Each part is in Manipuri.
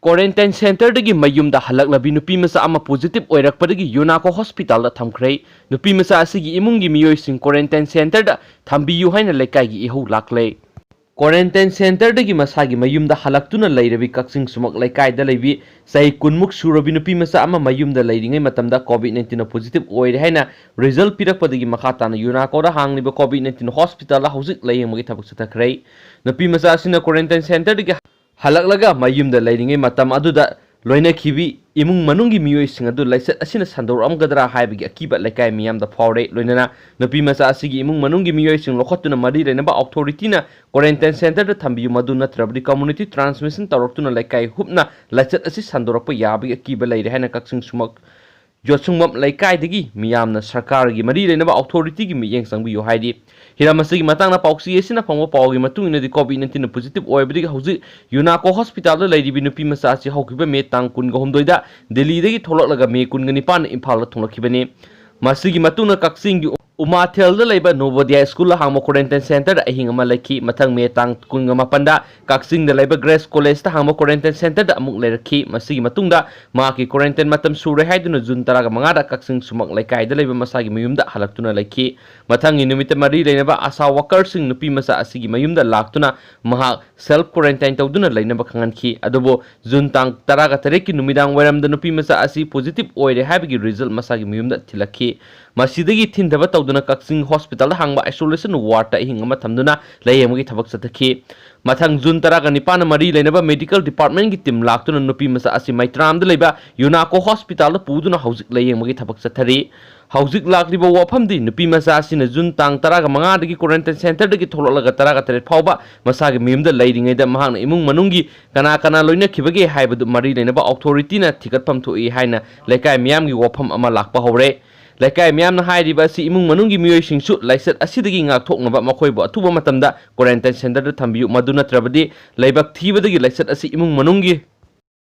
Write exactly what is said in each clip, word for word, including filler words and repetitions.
Quarantine centerꯗꯒꯤ ꯃꯌꯨꯝꯗ ꯍꯜꯂꯛꯂꯕꯤ ꯅꯨꯄꯤ ꯃꯆꯥ ꯑꯃ positive ꯑꯣꯏꯔꯛꯄꯗꯒꯤ ꯌꯨꯅꯥꯀꯣ hospitalꯗ ꯊꯝꯈ꯭ꯔꯦ꯫ ꯅꯨꯄꯤ ꯃꯆꯥ ꯑꯁꯤꯒꯤ ꯏꯃꯨꯡꯒꯤ ꯃꯤꯑꯣꯏꯁꯤꯡ quarantine centerꯗ ꯊꯝꯕꯤꯌꯨ ꯍꯥꯏꯅ ꯂꯩꯀꯥꯏꯒꯤ ꯏꯍꯧ ꯂꯥꯛꯂꯦ꯫ Quarantine centerꯗꯒꯤ ꯃꯁꯥꯒꯤ ꯃꯌꯨꯝꯗ ꯍꯜꯂꯛꯇꯨꯅ ꯂꯩꯔꯕꯤ ꯀꯛꯆꯤꯡ ꯁꯨꯃꯛ ꯂꯩꯀꯥꯏꯗ ꯂꯩꯕꯤ ꯆꯍꯤ ꯀꯨꯟꯃꯨꯛ ꯁꯨꯔꯕꯤ ꯅꯨꯄꯤ ꯃꯆꯥ ꯑꯃ ꯃꯌꯨꯝꯗ ꯂꯩꯔꯤꯉꯩ ꯃꯇꯝꯗ COVID nineteenꯅ positive ꯑꯣꯏꯔꯦ ꯍꯥꯏꯅ result ꯄꯤꯔꯛꯄꯗꯒꯤ ꯃꯈꯥ ꯇꯥꯅ ꯌꯨꯅꯥꯀꯣꯗ ꯍꯥꯡꯂꯤꯕ COVID nineteen hospitalꯗ ꯍꯧꯖꯤꯛ ꯂꯥꯌꯦꯡꯕꯒꯤ ꯊꯕꯛ ꯆꯠꯊꯈ꯭ꯔꯦ꯫ ꯅꯨꯄꯤ ꯃꯆꯥ ꯑꯁꯤꯅ quarantine centerꯗꯒꯤ ꯍꯜꯂꯛꯂꯒ ꯃꯌꯨꯝꯗ ꯂꯩꯔꯤꯉꯩ ꯃꯇꯝ ꯑꯗꯨꯗ ꯂꯣꯏꯅꯈꯤꯕꯤ ꯏꯃꯨꯡ ꯃꯅꯨꯡꯒꯤ ꯃꯤꯑꯣꯏꯁꯤꯡ ꯑꯗꯨ ꯂꯥꯏꯆꯠ ꯑꯁꯤꯅ ꯁꯟꯗꯣꯔꯛꯂꯝꯒꯗ꯭ꯔꯥ ꯍꯥꯏꯕꯒꯤ ꯑꯀꯤꯕ ꯂꯩꯀꯥꯏ ꯃꯤꯌꯥꯝꯗ ꯐꯥꯎꯔꯦ꯫ ꯂꯣꯏꯅꯅ ꯅꯨꯄꯤ ꯃꯆꯥ ꯑꯁꯤꯒꯤ ꯏꯃꯨꯡ ꯃꯅꯨꯡꯒꯤ ꯃꯤꯑꯣꯏꯁꯤꯡ ꯂꯧꯈꯠꯇꯨꯅ ꯃꯔꯤ ꯂꯩꯅꯕ authorityꯅ quarantine centerꯗ ꯊꯝꯕꯤꯌꯨ, ꯃꯗꯨ ꯅꯠꯇ꯭ꯔꯕꯗꯤ community transmission ꯇꯧꯔꯛꯇꯨꯅ ꯂꯩꯀꯥꯏ ꯍꯨꯞꯅ ꯂꯥꯏꯆꯠ ꯑꯁꯤ ꯁꯟꯗꯣꯔꯛꯄ ꯌꯥꯕꯒꯤ ꯑꯀꯤꯕ ꯂꯩꯔꯦ ꯍꯥꯏꯅ ꯀꯛꯆꯤꯡ ꯁꯨꯃꯛ ꯌꯣꯠꯁꯨꯡꯕꯝ ꯂꯩꯀꯥꯏꯗꯒꯤ ꯃꯤꯌꯥꯝꯅ ꯁꯔꯀꯥꯔꯒꯤ ꯃꯔꯤ ꯂꯩꯅꯕ authorityꯒꯤ ꯃꯤꯠꯌꯦꯡ ꯆꯪꯕꯤꯌꯨ ꯍꯥꯏꯔꯤ꯫ ꯍꯤꯔꯝ ꯑꯁꯤꯒꯤ ꯃꯇꯥꯡꯗ ꯄꯥꯎꯆꯦ ꯑꯁꯤꯅ ꯐꯪꯕ ꯄꯥꯎꯒꯤ ꯃꯇꯨꯡ ꯏꯟꯅꯗꯤ COVID nineteenꯅ positive ꯑꯣꯏꯕꯗꯒꯤ ꯍꯧꯖꯤꯛ ꯌꯨꯅꯥꯀꯣ hospitalꯗ ꯂꯩꯔꯤꯕꯤ ꯅꯨꯄꯤ ꯃꯆꯥ ꯑꯁꯤ ꯍꯧꯈꯤꯕ ꯃꯦ ꯇꯥꯡ ꯀꯨꯟꯒ ꯍꯨꯝꯗꯣꯏꯗ ꯗꯦꯜꯂꯤꯗꯒꯤ ꯊꯣꯛꯂꯛꯂꯒ ꯃꯦ ꯀꯨꯟꯒ ꯅꯤꯄꯥꯟꯗ ꯏꯝꯐꯥꯜꯗ ꯊꯨꯡꯂꯛꯈꯤꯕꯅꯤ꯫ ꯃꯁꯤꯒꯤ ꯃꯇꯨꯡꯗ ꯀꯛꯆꯤꯡꯒꯤ ꯎꯃꯥꯊꯦꯜꯗ ꯂꯩꯕ ꯅꯣꯕꯣꯗꯤꯌꯥ ꯁ꯭ꯀꯨꯜꯗ ꯍꯥꯡꯕ quarantine centerꯗ ꯑꯍꯤꯡ ꯑꯃ ꯂꯩꯈꯤ꯫ ꯃꯊꯪ ꯃꯦ ꯇꯥꯡ ꯀꯨꯟꯒ ꯃꯥꯄꯟꯗ ꯀꯛꯆꯤꯡꯗ ꯂꯩꯕ ꯒ꯭ꯔꯦꯁ ꯀꯣꯂꯦꯖꯇ ꯍꯥꯡꯕ quarantine centerꯗ ꯑꯃꯨꯛ ꯂꯩꯔꯛꯈꯤ꯫ ꯃꯁꯤꯒꯤ ꯃꯇꯨꯡꯗ ꯃꯍꯥꯛꯀꯤ quarantine ꯃꯇꯝ ꯁꯨꯔꯦ ꯍꯥꯏꯗꯨꯅ ꯖꯨꯟ ꯇꯔꯥꯒ ꯃꯉꯥꯗ ꯀꯛꯆꯤꯡ ꯁꯨꯃꯛ ꯂꯩꯀꯥꯏꯗ ꯂꯩꯕ ꯃꯁꯥꯒꯤ ꯃꯌꯨꯝꯗ ꯍꯜꯂꯛꯇꯨꯅ ꯂꯩꯈꯤ꯫ ꯃꯊꯪꯒꯤ ꯅꯨꯃꯤꯠꯇ ꯃꯔꯤ ꯂꯩꯅꯕ ꯑꯥꯁꯥ ꯋꯥꯀꯔꯁꯤꯡ ꯅꯨꯄꯤ ꯃꯆꯥ ꯑꯁꯤꯒꯤ ꯃꯌꯨꯝꯗ ꯂꯥꯛꯇꯨꯅ ꯃꯍꯥꯛ self quarantine ꯇꯧꯗꯨꯅ ꯂꯩꯅꯕ ꯈꯪꯍꯟꯈꯤ꯫ ꯑꯗꯨꯕꯨ ꯖꯨꯟ ꯇꯥꯡ ꯇꯔꯥꯒ ꯇꯔꯦꯠꯀꯤ ꯅꯨꯃꯤꯗꯥꯡ ꯋꯥꯏꯔꯝꯗ ꯅꯨꯄꯤ ꯃꯆꯥ ꯑꯁꯤ positive ꯑꯣꯏꯔꯦ ꯍꯥꯏꯕꯒꯤ result ꯃꯁꯥꯒꯤ ꯃꯌꯨꯝꯗ ꯊꯤꯜꯂꯛꯈꯤ꯫ ꯃꯁꯤꯗꯒꯤ ꯊꯤꯟꯊꯕ ꯇꯧꯗꯨꯅ ꯀꯛꯆꯤꯡ hospitalꯗ ꯍꯥꯡꯕ isolation wardꯇ ꯑꯍꯤꯡ ꯑꯃ ꯊꯝꯗꯨꯅ ꯂꯥꯌꯦꯡꯕꯒꯤ ꯊꯕꯛ ꯆꯠꯊꯈꯤ꯫ ꯃꯊꯪ ꯖꯨꯟ ꯇꯔꯥꯒ ꯅꯤꯄꯥꯟꯗ ꯃꯔꯤ ꯂꯩꯅꯕ medical departmentꯀꯤ team ꯂꯥꯛꯇꯨꯅ ꯅꯨꯄꯤ ꯃꯆꯥ ꯑꯁꯤ ꯃꯩꯇ꯭ꯔꯥꯝꯗ ꯂꯩꯕ ꯌꯨꯅꯥꯀꯣ hospitalꯗ ꯄꯨꯗꯨꯅ ꯍꯧꯖꯤꯛ ꯂꯥꯌꯦꯡꯕꯒꯤ ꯊꯕꯛ ꯆꯠꯊꯔꯤ꯫ ꯍꯧꯖꯤꯛ ꯂꯥꯛꯂꯤꯕ ꯋꯥꯐꯝꯗꯤ ꯅꯨꯄꯤ ꯃꯆꯥ ꯑꯁꯤꯅ ꯖꯨꯟ ꯇꯥꯡ ꯇꯔꯥꯒ ꯃꯉꯥꯗꯒꯤ quarantine centerꯗꯒꯤ ꯊꯣꯛꯂꯛꯂꯒ ꯇꯔꯥꯒ ꯇꯔꯦꯠ ꯐꯥꯎꯕ ꯃꯁꯥꯒꯤ ꯃꯌꯨꯝꯗ ꯂꯩꯔꯤꯉꯩꯗ ꯃꯍꯥꯛꯅ ꯏꯃꯨꯡ ꯃꯅꯨꯡꯒꯤ ꯀꯅꯥ ꯀꯅꯥ ꯂꯣꯏꯅꯈꯤꯕꯒꯦ ꯍꯥꯏꯕꯗꯨ ꯃꯔꯤ ꯂꯩꯅꯕ authorityꯅ ꯊꯤꯒꯠꯐꯝ ꯊꯣꯛꯏ ꯍꯥꯏꯅ ꯂꯩꯀꯥꯏ ꯃꯤꯌꯥꯝꯒꯤ ꯋꯥꯐꯝ ꯑꯃ ꯂꯥꯛꯄ ꯍꯧꯔꯦ꯫ ꯂꯩꯀꯥꯏ ꯃꯤꯌꯥꯝꯅ ꯍꯥꯏꯔꯤꯕ ꯑꯁꯤ ꯏꯃꯨꯡ ꯃꯅꯨꯡꯒꯤ ꯃꯤꯑꯣꯏꯁꯤꯡꯁꯨ ꯂꯥꯏꯆꯠ ꯑꯁꯤꯗꯒꯤ ꯉꯥꯛꯊꯣꯛꯅꯕ ꯃꯈꯣꯏꯕꯨ ꯑꯊꯨꯕ ꯃꯇꯝꯗ quarantine centerꯗ ꯊꯝꯕꯤꯌꯨ, ꯃꯗꯨ ꯅꯠꯇ꯭ꯔꯕꯗꯤ ꯂꯥꯏꯕꯛ ꯊꯤꯕꯗꯒꯤ ꯂꯥꯏꯆꯠ ꯑꯁꯤ ꯏꯃꯨꯡ ꯃꯅꯨꯡꯒꯤ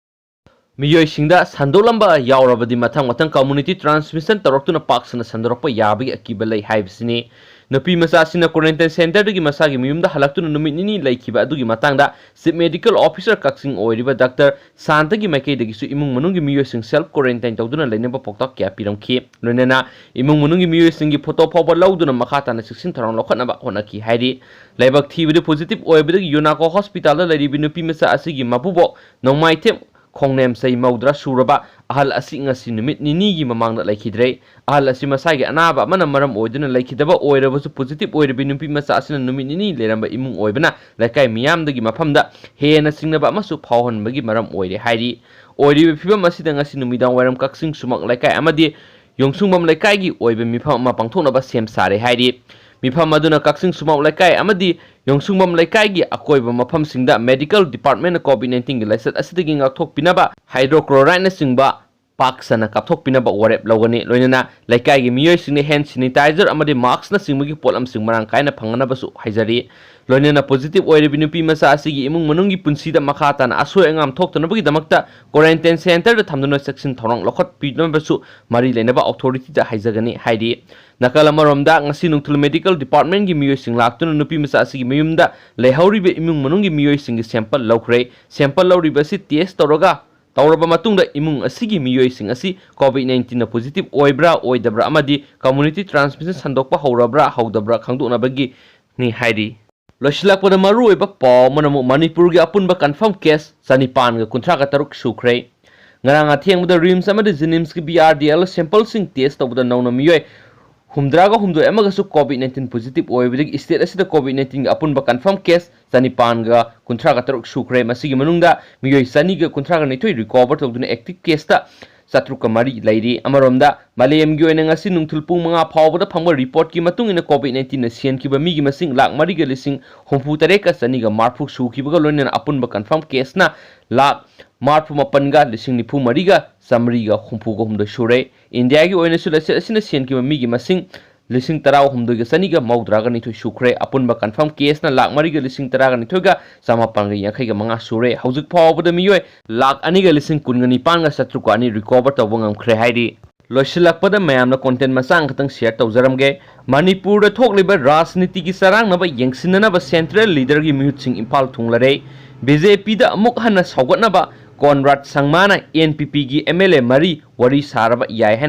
ꯃꯤꯑꯣꯏꯁꯤꯡꯗ ꯁꯟꯗꯣꯛꯂꯝꯕ ꯌꯥꯎꯔꯕꯗꯤ ꯃꯊꯪ ꯃꯊꯪ community transmission ꯇꯧꯔꯛꯇꯨꯅ ꯄꯥꯛ ꯁꯟꯅ ꯁꯟꯗꯣꯔꯛꯄ ꯌꯥꯕꯒꯤ ꯑꯀꯤꯕ ꯂꯩ ꯍꯥꯏꯕꯁꯤꯅꯤ꯫ ꯅꯨꯄꯤ ꯃꯆꯥ ꯑꯁꯤꯅ quarantine centreꯗꯒꯤ ꯃꯁꯥꯒꯤ ꯃꯌꯨꯝꯗ ꯍꯜꯂꯛꯇꯨꯅ ꯅꯨꯃꯤꯠ ꯅꯤꯅꯤ ꯂꯩꯈꯤꯕ ꯑꯗꯨꯒꯤ ꯃꯇꯥꯡꯗ Chief Medical Officer ꯀꯛꯆꯤꯡ ꯑꯣꯏꯔꯤꯕ ꯗꯥꯛꯇꯔ ꯁꯥꯟꯇꯒꯤ ꯃꯥꯏꯀꯩꯗꯒꯤꯁꯨ ꯏꯃꯨꯡ ꯃꯅꯨꯡꯒꯤ ꯃꯤꯑꯣꯏꯁꯤꯡ self quarantine ꯇꯧꯗꯨꯅ ꯂꯩꯅꯕ ꯄꯥꯎꯇꯥꯛ ꯀꯌꯥ ꯄꯤꯔꯝꯈꯤ꯫ ꯂꯣꯏꯅꯅ ꯏꯃꯨꯡ ꯃꯅꯨꯡꯒꯤ ꯃꯤꯑꯣꯏꯁꯤꯡꯒꯤ photo ꯐꯥꯎꯕ ꯂꯧꯗꯨꯅ ꯃꯈꯥ ꯇꯥꯅ ꯆꯦꯛꯁꯤꯟ ꯊꯧꯔꯥꯡ ꯂꯧꯈꯠꯅꯕ ꯍꯣꯠꯅꯈꯤ ꯍꯥꯏꯔꯤ꯫ ꯂꯥꯏꯕꯛ ꯊꯤꯕꯗꯤ positive ꯑꯣꯏꯕꯗꯒꯤ UNACO hospitalꯗ ꯂꯩꯔꯤꯕꯤ ꯅꯨꯄꯤ ꯃꯆꯥ ꯑꯁꯤꯒꯤ ꯃꯄꯨꯕꯣꯛ ꯅꯣꯡꯃꯥꯏꯊꯦꯝ ꯈꯣꯡꯅꯦꯝ ꯆꯍꯤ ꯃꯧꯗ꯭ꯔꯥ ꯁꯨꯔꯕ ꯑꯍꯜ ꯑꯁꯤ ꯉꯁꯤ ꯅꯨꯃꯤꯠ ꯅꯤꯅꯤꯒꯤ ꯃꯃꯥꯡꯗ ꯂꯩꯈꯤꯗ꯭ꯔꯦ꯫ ꯑꯍꯜ ꯑꯁꯤ ꯃꯁꯥꯒꯤ ꯑꯅꯥꯕ ꯑꯃꯅ ꯃꯔꯝ ꯑꯣꯏꯗꯨꯅ ꯂꯩꯈꯤꯗꯕ ꯑꯣꯏꯔꯕꯁꯨ, positive ꯑꯣꯏꯔꯕꯤ ꯅꯨꯄꯤ ꯃꯆꯥ ꯑꯁꯤꯅ ꯅꯨꯃꯤꯠ ꯅꯤꯅꯤ ꯂꯩꯔꯝꯕ ꯏꯃꯨꯡ ꯑꯣꯏꯕꯅ ꯂꯩꯀꯥꯏ ꯃꯤꯌꯥꯝꯗꯒꯤ ꯃꯐꯝꯗ ꯍꯦꯟꯅ ꯆꯤꯡꯅꯕ ꯑꯃꯁꯨ ꯐꯥꯎꯍꯟꯕꯒꯤ ꯃꯔꯝ ꯑꯣꯏꯔꯦ ꯍꯥꯏꯔꯤ꯫ ꯑꯣꯏꯔꯤꯕ ꯐꯤꯕꯝ ꯑꯁꯤꯗ ꯉꯁꯤ ꯅꯨꯃꯤꯗꯥꯡ ꯋꯥꯏꯔꯝ ꯀꯛꯆꯤꯡ ꯁꯨꯃꯥꯛ ꯂꯩꯀꯥꯏ ꯑꯃꯗꯤ ꯌꯣꯡꯁꯨꯡꯕꯝ ꯂꯩꯀꯥꯏꯒꯤ ꯑꯣꯏꯕ ꯃꯤꯐꯝ ꯑꯃ ꯄꯥꯡꯊꯣꯛꯅꯕ ꯁꯦꯝ ꯁꯥꯔꯦ ꯍꯥꯏꯔꯤ꯫ ꯃꯤꯐꯝ ꯑꯗꯨꯅ ꯀꯛꯆꯤꯡ ꯁꯨꯃꯥꯛ ꯂꯩꯀꯥꯏ ꯑꯃꯗꯤ ꯌꯣꯡꯁꯨꯡꯕꯝ ꯂꯩꯀꯥꯏꯒꯤ ꯑꯀꯣꯏꯕ ꯃꯐꯝꯁꯤꯡꯗ medical departmentꯅ COVID nineteenꯒꯤ ꯂꯥꯏꯆꯠ ꯑꯁꯤꯗꯒꯤ ꯉꯥꯛꯊꯣꯛꯄꯤꯅꯕ hydrochlorideꯅꯆꯤꯡꯕ ꯄꯥꯛ ꯁꯟꯅ ꯀꯥꯞꯊꯣꯛꯄꯤꯅꯕ ꯋꯥꯔꯦꯞ ꯂꯧꯒꯅꯤ꯫ ꯂꯣꯏꯅꯅ ꯂꯩꯀꯥꯏꯒꯤ ꯃꯤꯑꯣꯏꯁꯤꯡꯅ hand sanitizer ꯑꯃꯗꯤ maskꯅꯆꯤꯡꯕꯒꯤ ꯄꯣꯠꯂꯝꯁꯤꯡ ꯃꯔꯥꯡ ꯀꯥꯏꯅ ꯐꯪꯅꯅꯕꯁꯨ ꯍꯥꯏꯖꯔꯤ꯫ ꯂꯣꯏꯅꯅ positive ꯑꯣꯏꯔꯤꯕ ꯅꯨꯄꯤ ꯃꯆꯥ ꯑꯁꯤꯒꯤ ꯏꯃꯨꯡ ꯃꯅꯨꯡꯒꯤ ꯄꯨꯟꯁꯤꯗ ꯃꯈꯥ ꯇꯥꯅ ꯑꯁꯣꯏ ꯑꯉꯥꯝ ꯊꯣꯛꯇꯅꯕꯒꯤꯗꯃꯛꯇ quarantine centreꯗ ꯊꯝꯗꯨꯅ ꯆꯦꯛꯁꯤꯟ ꯊꯧꯔꯥꯡ ꯂꯧꯈꯠꯄꯤꯅꯕꯁꯨ ꯃꯔꯤ ꯂꯩꯅꯕ authorityꯗ ꯍꯥꯏꯖꯒꯅꯤ ꯍꯥꯏꯔꯤ꯫ ꯅꯥꯀꯜ ꯑꯃꯔꯣꯝꯗ, ꯉꯁꯤ ꯅꯨꯡꯊꯤꯜ medical departmentꯀꯤ ꯃꯤꯑꯣꯏꯁꯤꯡ ꯂꯥꯛꯇꯨꯅ ꯅꯨꯄꯤ ꯃꯆꯥ ꯑꯁꯤꯒꯤ ꯃꯌꯨꯝꯗ ꯂꯩꯍꯧꯔꯤꯕ ꯏꯃꯨꯡ ꯃꯅꯨꯡꯒꯤ ꯃꯤꯑꯣꯏꯁꯤꯡꯒꯤ sample ꯂꯧꯈ꯭ꯔꯦ꯫ Sample ꯂꯧꯔꯤꯕ ꯑꯁꯤ test ꯇꯧꯔꯒ, ꯇꯧꯔꯕ ꯃꯇꯨꯡꯗ ꯏꯃꯨꯡ ꯑꯁꯤꯒꯤ ꯃꯤꯑꯣꯏꯁꯤꯡ ꯑꯁꯤ COVID nineteenꯅ positive ꯑꯣꯏꯕ꯭ꯔꯥ ꯑꯣꯏꯗꯕ꯭ꯔꯥ ꯑꯃꯗꯤ community transmission ꯁꯟꯗꯣꯛꯄ ꯍꯧꯔꯕ꯭ꯔꯥ ꯍꯧꯗꯕ꯭ꯔꯥ ꯈꯪꯗꯣꯛꯅꯕꯒꯤꯅꯤ ꯍꯥꯏꯔꯤ꯫ ꯂꯣꯏꯁꯤꯜꯂꯛꯄꯗ ꯃꯔꯨꯑꯣꯏꯕ ꯄꯥꯎ ꯑꯃꯅ ꯑꯃꯨꯛ ꯃꯅꯤꯄꯨꯔꯒꯤ ꯑꯄꯨꯟꯕ confirm case ꯆꯅꯤꯄꯥꯟꯒ ꯀꯨꯟꯊ꯭ꯔꯥꯒ ꯇꯔꯨꯛ ꯁꯨꯈ꯭ꯔꯦ꯫ ꯉꯔꯥꯡ ꯑꯊꯦꯡꯕꯗ RIMS ꯑꯃꯗꯤ JNIMSꯀꯤ BRDL sampleꯁꯤꯡ test ꯇꯧꯕꯗ ꯅꯧꯅ ꯃꯤꯑꯣꯏ ꯍꯨꯝꯗ꯭ꯔꯥꯒ ꯍꯨꯝꯗꯣꯏ ꯑꯃꯒꯁꯨ COVID nineteen positive ꯑꯣꯏꯕꯗꯒꯤ state ꯑꯁꯤꯗ COVID nineteenꯒꯤ ꯑꯄꯨꯟꯕ confirm case ꯆꯅꯤꯄꯥꯟꯒ ꯀꯨꯟꯊ꯭ꯔꯥꯒ ꯇꯔꯨꯛ ꯁꯨꯈ꯭ꯔꯦ꯫ ꯃꯁꯤꯒꯤ ꯃꯅꯨꯡꯗ ꯃꯤꯑꯣꯏ ꯆꯅꯤꯒ ꯀꯨꯟꯊ꯭ꯔꯥꯒ ꯅꯤꯊꯣꯏ recover ꯇꯧꯗꯨꯅ active caseꯇ ꯆꯥꯇ꯭ꯔꯨꯛꯀ ꯃꯔꯤ ꯂꯩꯔꯤ꯫ ꯑꯃꯔꯣꯝꯗ, ꯃꯥꯂꯦꯝꯒꯤ ꯑꯣꯏꯅ ꯉꯁꯤ ꯅꯨꯡꯊꯤꯜ ꯄꯨꯡ ꯃꯉꯥ ꯐꯥꯎꯕꯗ ꯐꯪꯕ reportꯀꯤ ꯃꯇꯨꯡ ꯏꯟꯅ, COVID nineteenꯅ ꯁꯤꯍꯟꯈꯤꯕ ꯃꯤꯒꯤ ꯃꯁꯤꯡ ꯂꯥꯈ ꯃꯔꯤꯒ ꯂꯤꯁꯤꯡ ꯍꯨꯝꯐꯨ ꯇꯔꯦꯠꯀ ꯆꯅꯤꯒ ꯃꯔꯤꯐꯨ ꯁꯨꯈꯤꯕꯒ ꯂꯣꯏꯅꯅ ꯑꯄꯨꯟꯕ confirm caseꯅ ꯂꯥꯈ ꯃꯔꯤꯐꯨ ꯃꯥꯄꯟꯒ ꯂꯤꯁꯤꯡ ꯅꯤꯐꯨ ꯃꯔꯤꯒ ꯆꯥꯃꯔꯤꯒ ꯍꯨꯝꯐꯨꯒ ꯍꯨꯝꯗꯣꯏ ꯁꯨꯔꯦ꯫ ꯏꯟꯗꯤꯌꯥꯒꯤ ꯑꯣꯏꯅꯁꯨ ꯂꯥꯏꯆꯠ ꯑꯁꯤꯅ ꯁꯤꯍꯟꯈꯤꯕ ꯃꯤꯒꯤ ꯃꯁꯤꯡ ꯂꯤꯁꯤꯡ ꯇꯔꯥꯍꯨꯝꯗꯣꯏꯒ ꯆꯅꯤꯒ ꯃꯧꯗ꯭ꯔꯥꯒ ꯅꯤꯊꯣꯏ ꯁꯨꯈ꯭ꯔꯦ꯫ ꯑꯄꯨꯟꯕ confirm caseꯅ ꯂꯥꯈ ꯃꯔꯤꯒ ꯂꯤꯁꯤꯡ ꯇꯔꯥꯒ ꯅꯤꯊꯣꯏꯒ ꯆꯃꯥꯄꯟꯒ ꯌꯥꯡꯈꯩꯒ ꯃꯉꯥ ꯁꯨꯔꯦ꯫ ꯍꯧꯖꯤꯛ ꯐꯥꯎꯕꯗ ꯃꯤꯑꯣꯏ ꯂꯥꯈ ꯑꯅꯤꯒ ꯂꯤꯁꯤꯡ ꯀꯨꯟꯒ ꯅꯤꯄꯥꯟꯒ ꯆꯥꯇ꯭ꯔꯨꯛꯀ ꯑꯅꯤ recover ꯇꯧꯕ ꯉꯝꯈ꯭ꯔꯦ ꯍꯥꯏꯔꯤ꯫ ꯂꯣꯏꯁꯤꯜꯂꯛꯄꯗ ꯃꯌꯥꯝꯅ content ꯃꯆꯥ ꯑꯃꯈꯛꯇꯪ share ꯇꯧꯖꯔꯝꯒꯦ꯫ ꯃꯅꯤꯄꯨꯔꯗ ꯊꯣꯛꯂꯤꯕ ꯔꯥꯖꯅꯤꯇꯤꯒꯤ ꯆꯔꯥꯡꯅꯕ ꯌꯦꯡꯁꯤꯟꯅꯅꯕ central leaderꯒꯤ ꯃꯤꯍꯨꯠꯁꯤꯡ ꯏꯝꯐꯥꯜ ꯊꯨꯡꯂꯔꯦ꯫ BJPꯗ ꯑꯃꯨꯛ ꯍꯟꯅ ꯁꯧꯒꯠꯅꯕ ꯀꯣꯟꯔꯥꯗ ꯁꯪꯃꯥꯅ NPPꯒꯤ MLA ꯃꯔꯤ ꯋꯥꯔꯤ ꯁꯥꯔꯕ ꯌꯥꯏ ꯍꯥꯏꯅ